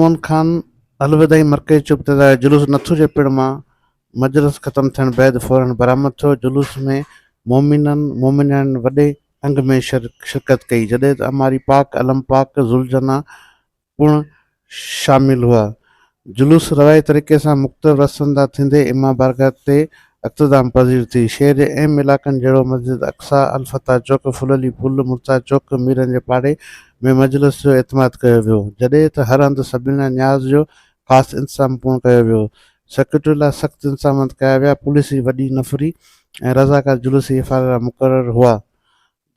محمد خان الوداعي مرڪزي چوڪ تي ظاهر جلوس نٿو جي پڙ مان مجلس ختم ٿيڻ بعد فورن برآمد ٿيو. جلوس ۾ مومنن مومنائن وڏي انگ ۾ شرڪت ڪئي، جڏهن ته اماري پاڪ، علم پاڪ، ذوالجناح پڻ شامل هئا. جلوس روايتي طريقي سان مختلف رستن تان ٿيندي امام بارگاهه تي اختتام پذير ٿي. شهر جي اهم علائقن جهڙوڪ مسجد اقصيٰ، الفتح چوڪ، ڦلهلي پل، مرتضيٰ چوڪ، ميرن جي پاڙي ۾ مجلس جو اعتماد ڪيو ويو. جڏهن ته هر هنڌ سڀني لاء نياز جو خاص انتظام پڻ ڪيو ويو. سيڪيورٽي لاء سخت انتظامات ڪيا ويا. پوليس جي وڏي نفري ۽ رضاڪار جلوس جي حفاظت لاء مقرر هئا.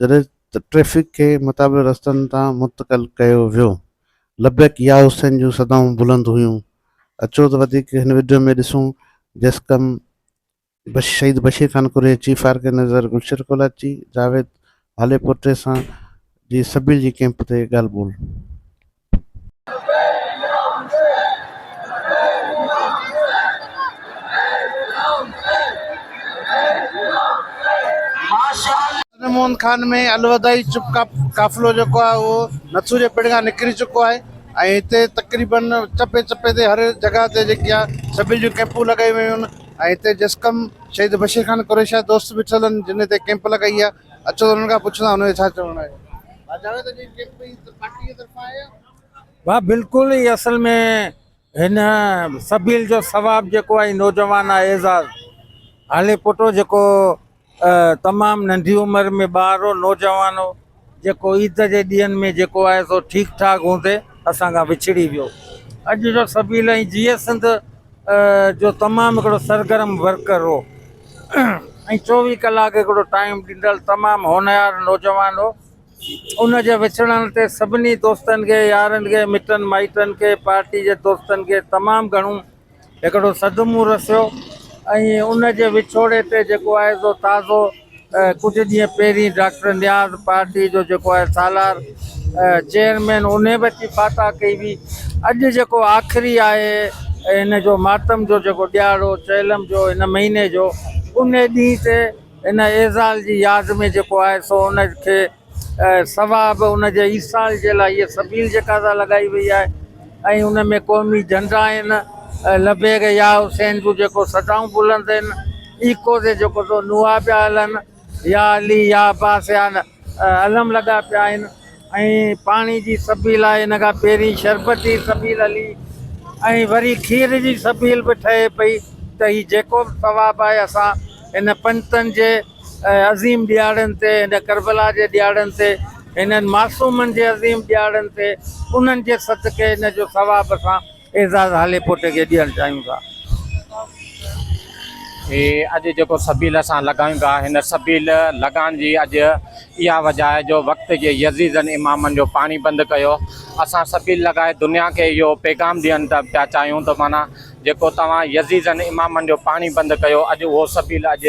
جڏهن ته ٽريفڪ کي متابل رستن تان منتقل ڪيو ويو. لبيڪ يا حسين جون صدائون بلند هيون. اچو ته وڌيڪ هن وڊيو ۾ ڏسون جسقم شهيد بشير خان قريشي چيف آرگنائيزر گلشير ڪولاچي، جاويد هاليپوٽي سان جي سبيل جي ڪئمپ تي ڳالهه ٻولهه. محمد خان ۾ الوداعي چپ قافلو جيڪو آهي اهو نٿو جي پڙ کان نڪري چڪو آهي ۽ هتي تقريبن چپي چپي تي هر جڳهه تي جيڪي آهي سڀني جون ڪئمپون لڳايون ويون آهن ۽ هتي جسقم شهيد بشير خان قريشي جا دوست بيٺل آهن جن هتي ڪئمپ لڳائي آهي اچو ته انهن کان پڇون ٿا انهن جو ڇا چوڻ آهي. ڀا بلڪل هي اصل ۾ هن سبيل جو ثواب جيڪو آهي نوجوان آهي اعزاز هاليپوٽو جيڪو تمام ننڍي عمر ۾ ٻار هو نوجوان هو جيڪو عيد جي ڏينهن ۾ جيڪو آهي سو ٺيڪ ٺاڪ هوندي اسان کان وڇڙي ويو اڄ جو سبيل ۽ جيئي سنڌ جو تمام هڪڙو سرگرم ورڪر هو ۽ چوويهه ڪلاڪ هڪڙو ٽائيم ڏيندڙ تمام هونهار نوجوان هو ان جي وڇڙڻ تي سڀني دوستن کي يارن کي مٽن مائٽن کي پارٽي جي دوستن کي تمام گهڻو هڪڙو صدمو رسيو ۽ ان جي وڇوڙي تي جيڪو آهي سو تازو ڪجهه ڏينهن پهرين ڊاڪٽر نياز پارٽي جو جيڪو آهي سالار چيئرمين انهي به اچي فاتح ڪئي هئي اڄ جيڪو آخري آهي ان جو ماتم جو جيڪو ڏيهاڙو چهلم جو هن مهيني جو انهي ڏينهن تي ان اعزاز جي ياد ۾ جيڪو آهي سو ان کي ثواب ان جي ايصال جي لاء هيء سبيل جيڪا سا لڳائي وئي آهي ۽ ان ۾ قومي جهنڊا آهن لبيڪ يا حسين جون جيڪو صدائون بلند آهن ايڪو تي جيڪو سو نوحا پيا هلن يا علي يا عباس يا علم لڳا پيا آهن ۽ پاڻي جي سبيل آهي ان کان پهرين شربت جي سبيل هلي ۽ وري کير جي سبيل به ٺهي پئي ته هي جيڪو به ثواب آهي اسان هن پنجتن جي عظيم ڏيهاڙن تي هن ڪربلا جي ڏيهاڙن تي هنن معصومن جي عظيم ڏيهاڙن تي انهن جي صدقي ان جو ثواب اسان اعزاز هاليپوٽي کي ڏيڻ چاهيون ٿا. هي اڄ جيڪو سبيل اسان لڳايون پيا هن سبيل لڳائڻ جي اڄ اها وجه آهي جو وقت جي يزيدن امامن جو پاڻي بند ڪيو اسان سبيل لڳائي دنيا کي اهو پيغام ڏيڻ پيا چاهيون ته معنيٰ جيڪو توهان يزيدن امامن جو پاڻي بند ڪيو اڄ اهو سبيل اڄ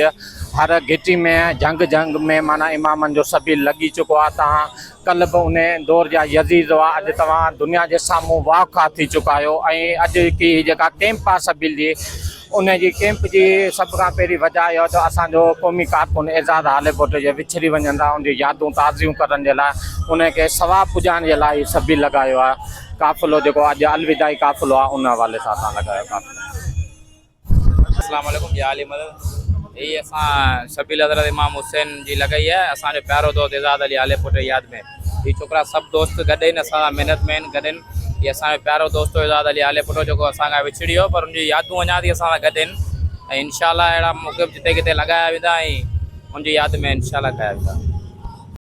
هر گهٽي ۾ جهنگ جهنگ ۾ معنيٰ امامن جو سبيل لڳي چڪو آهي توهان ڪلهه به انهي دور جا يزيد هئا اڄ توهان دنيا جي سامهون واکا ٿي چڪا آهيو ۽ اڄ ڪي هي جيڪا ڪيمپ آهي سبيل جي انهي جي ڪيمپ جي سڀ کان پهرين وجه اها ته اسان جو قومي ڪارڪن اعزاز هاليپوٽ جي وڇڙي وڃن ٿا ان جون يادون تازيون ڪرڻ جي لاء انهي کي ثواب پڄائڻ جي لاء هي سبيل لڳايو آهي قافلو جيڪو اڄ الوداعي قافلو آ ان حوالي سان اسان لڳايو قافلو. السلام عليڪم يا علي مدد هي اسان سبيل حضرت امام حسين جي لڳائي آهي اسان جو پيارو دوست اعزاز علي هالي پوٽي ياد ۾ هي ڇوڪرا سڀ دوست گڏ آهن اسان سان محنت ۾ آهن گڏ آهن هي اسان جو پيارو دوست هو اعزاز علي هالي پوٽو جيڪو اسان کان وڇڙي ويو پر ان جون يادون اڃا تائين اسان سان گڏ آهن ۽ انشاء الله اهڙا موقف جتي ڪٿي لڳايا ويندا ۽ ان جي ياد ۾ انشاء الله ڪيا ويندا.